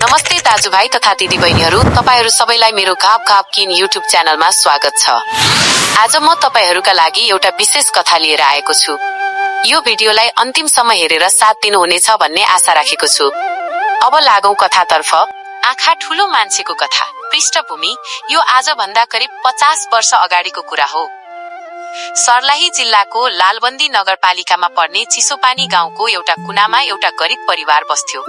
नमस्ते दाजुभाइ तथा दिदीबहिनीहरू, तपाईहरू सबैलाई मेरो घाप घाप किन युट्युब च्यानलमा स्वागत छ। आज म तपाईहरूका लागि एउटा विशेष कथा लिएर आएको छु। यो भिडियोलाई अन्तिमसम्म हेरेर साथ दिनुहुनेछ भन्ने आशा राखेको छु। अब लागौं कथातर्फ। आँखा ठूलो मान्छेको कथा। पृष्ठभूमि: यो आजभन्दा करिब 50 वर्ष अगाडिको कुरा हो। सर्लाही जिल्लाको लालबन्दी नगरपालिकामा पर्ने चिसोपानी गाउँको एउटा कुनामा एउटा गरिब परिवार बस्थ्यो।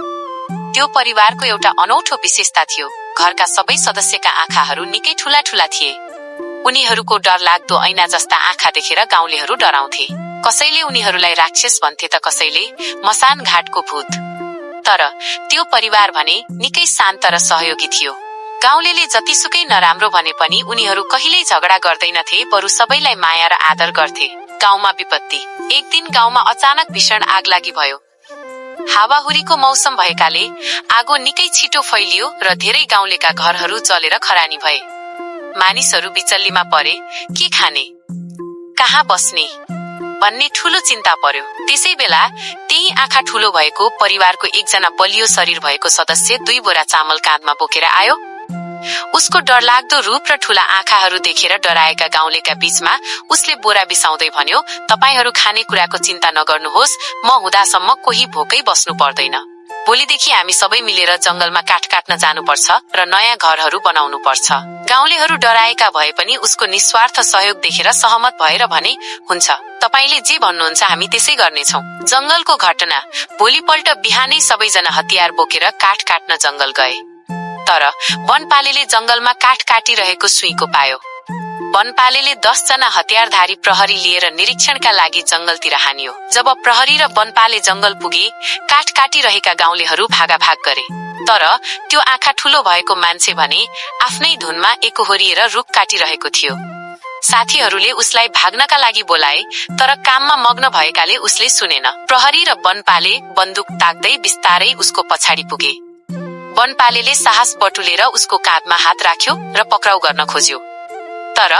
त्यो परिवारको एउटा अनौठो विशेषता थियो। घरका सबै सदस्यका आँखाहरू निकै ठूला ठूला थिए। उनीहरूको डरलाग्दो ऐना जस्ता आँखा देखेर गाउँलेहरू डराउँथे। कसैले उनीहरूलाई राक्षस भन्थे त कसैले मसान घाटको भूत। तर त्यो परिवार भने निकै शान्त र सहयोगी थियो। गाउँलेले जतिसुकै नराम्रो भने पनि उनीहरू कहिल्यै झगडा गर्दैनथे, बरु सबैलाई माया र आदर गर्थे। गाउँमा विपत्ति। एक दिन गाउँमा अचानक भीषण आगलागी भयो। हावाहुरीको मौसम भएकाले आगो निकै छिटो फैलियो र धेरै गाउँलेका घरहरू जलेर खरानी भए। मानिसहरू बिचल्लीमा परे। के खाने, कहाँ बस्ने भन्ने ठूलो चिन्ता पर्यो। त्यसै बेला त्यही आँखा ठूलो भएको परिवारको एकजना बलियो शरीर भएको सदस्य 2 बोरा चामल काँधमा बोकेर आयो। उसको डरलाग्दो रूप र ठूला आँखाहरू देखेर डराएका गाउँलेका बीचमा उसले बोरा बिसाउँदै भन्यो, तपाईहरू खाने कुराको चिन्ता नगर्नुहोस्, म हुँदासम्म कोही भोकै बस्नु पर्दैन। भोलिदेखि हामी सबै मिलेर जंगलमा काठ काट्न जानुपर्छ र नयाँ घरहरू बनाउनु पर्छ। गाउँलेहरू डराएका भए पनि उसको निस्वार्थ सहयोग देखेर सहमत भएर भने, हुन्छ, तपाईले जे भन्नुहुन्छ हामी त्यसै गर्नेछौं। जंगलको घटना: भोलिपल्ट बिहानै सबैजना हतियार बोकेर काठ काट्न जंगल गए। तर वनपालेले जंगलमा काठ काटिरहेको सुईँको पायो। वनपालेले 10 जना हतियारधारी प्रहरी लिएर निरीक्षणका लागि जंगलतिर हानियो। जब प्रहरी र वनपाले जंगल पुगे, काठ काटिरहेका गाउँलेहरू भागाभाग गरे। तर त्यो आँखा ठूलो भएको मान्छे भने आफ्नै धुनमा एकोहोरिएर रुख काटिरहेको थियो। साथीहरूले उसलाई भाग्नका लागि बोलाए, तर काममा मग्न भएकाले उसले सुनेन। प्रहरी र वनपाले बन्दुक ताक्दै बिस्तारै उसको पछाडि पुगे। वनपालेले साहस बटुलेर उसको काँधमा हात राख्यो र पक्राउ गर्न खोज्यो। तर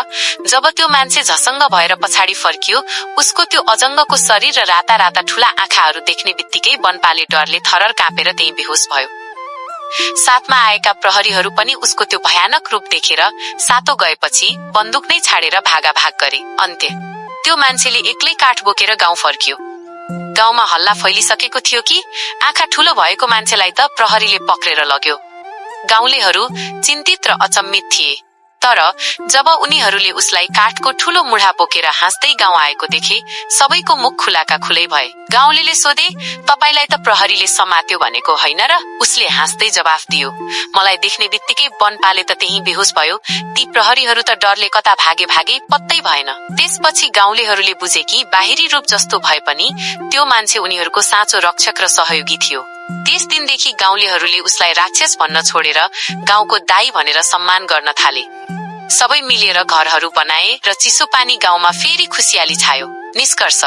जब त्यो मान्छे झसङ्ग भएर पछाडि फर्कियो, उसको त्यो अजङ्गको शरीर र राता राता ठूला आँखाहरू देख्ने बित्तिकै वनपाले डरले थरर काँपेर त्यही बेहोस भयो। साथमा आएका प्रहरीहरू पनि उसको त्यो भयानक रूप देखेर सातो गएपछि बन्दुक नै छाडेर भागाभाग गरे। अन्त्य: त्यो मान्छेले एक्लै काठ बोकेर गाउँ फर्कियो। गाउँमा हल्ला फैलिसकेको थियो कि आँखा ठूलो भएको मान्छेलाई त प्रहरीले पक्रेर लग्यो। गाउँलेहरू चिन्तित र अचम्मित थिए। तर जब उनीहरूले उसलाई काठको ठूलो मुढा बोकेर हाँस्दै गाउँ आएको देखे, सबैको मुख खुलाका खुलै भए। गाउँलेले सोधे, तपाईलाई त प्रहरीले समात्यो भनेको होइन र? उसले हाँस्दै जवाफ दियो, मलाई देख्ने बित्तिकै वनपाले त त्यही बेहोस भयो। ती प्रहरीहरू त डरले कता भागे पत्तै भएन। त्यसपछि गाउँलेहरूले बुझे कि बाहिरी रूप जस्तो भए पनि त्यो मान्छे उनीहरूको साँचो रक्षक र सहयोगी थियो। त्यस दिनदेखि गाउँलेहरूले उसलाई राक्षस भन्न छोडेर गाउँको दाइ भनेर सम्मान गर्न थाले। सबै मिलेर घरहरू बनाए र चिसोपानी गाउँमा फेरि खुसियाली छायो। निष्कर्ष: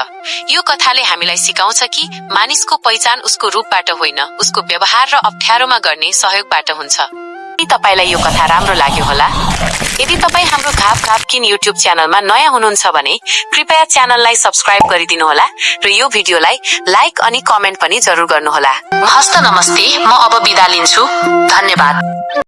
यो कथाले हामीलाई सिकाउँछ कि मानिसको पहिचान उसको रूपबाट होइन, उसको व्यवहार र अप्ठ्यारोमा गर्ने सहयोगबाट हुन्छ। तपाईलाई यो कथा राम्रो लाग्यो होला। यदि तपाईँ हाम्रो घाप घाप किन युट्युब च्यानलमा नयाँ हुनुहुन्छ भने कृपया च्यानललाई सब्स्क्राइब गरिदिनुहोला र यो भिडियोलाई लाइक अनि कमेन्ट पनि जरुर गर्नुहोला। हस्त नमस्ते, म अब बिदा लिन्छु। धन्यवाद।